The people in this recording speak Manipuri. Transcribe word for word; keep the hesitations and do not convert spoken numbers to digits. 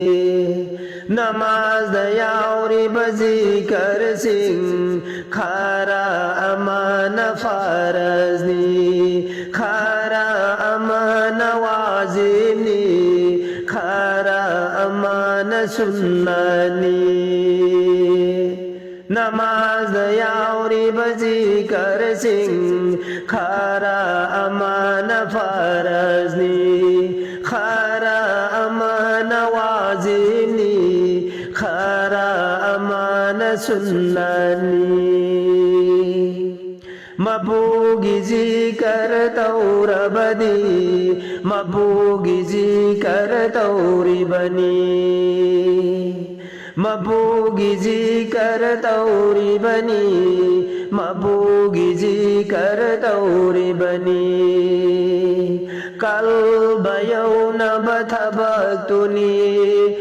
ꯅꯃꯥꯖꯗ ꯌꯥꯎꯔꯤꯕ ꯖꯤꯀꯔꯁꯤꯡ ꯈꯔ ꯑꯃꯅ ꯐꯔꯖꯅꯤ, ꯈꯔ ꯑꯃꯅ ꯋꯥꯖꯤꯕꯅꯤ, ꯈꯔ ꯑꯃꯅ ꯁꯨꯟꯅꯅꯤ꯫ ꯅꯃꯥꯖꯗ ꯌꯥꯎꯔꯤꯕ ꯖꯤꯀꯔꯁꯤꯡ ꯈꯔ ꯑꯃꯅ ꯐꯔꯖꯅꯤ, ꯈꯔ ꯑꯃꯅ ꯋꯥꯖꯤꯕꯅꯤ, ꯈꯔ ꯑꯃꯅ ꯁꯨꯟꯅꯅꯤ꯫ ꯃꯄꯨꯒꯤ ꯖꯤꯀꯔ ꯇꯧꯔꯕꯗꯤ ꯃꯄꯨꯒꯤ ꯖꯤꯀꯔ ꯇꯧꯔꯤꯕꯅꯤ꯫ ꯃꯄꯨꯒꯤ ꯖꯤꯀꯔ ꯇꯧꯔꯤꯕꯅꯤ, ꯃꯄꯨꯒꯤ ꯖꯤꯀꯔ ꯇꯧꯔꯤꯕꯅꯤ꯫ ꯀꯜꯕ ꯌꯧꯅꯕ ꯊꯕꯛꯇꯨꯅꯤ꯫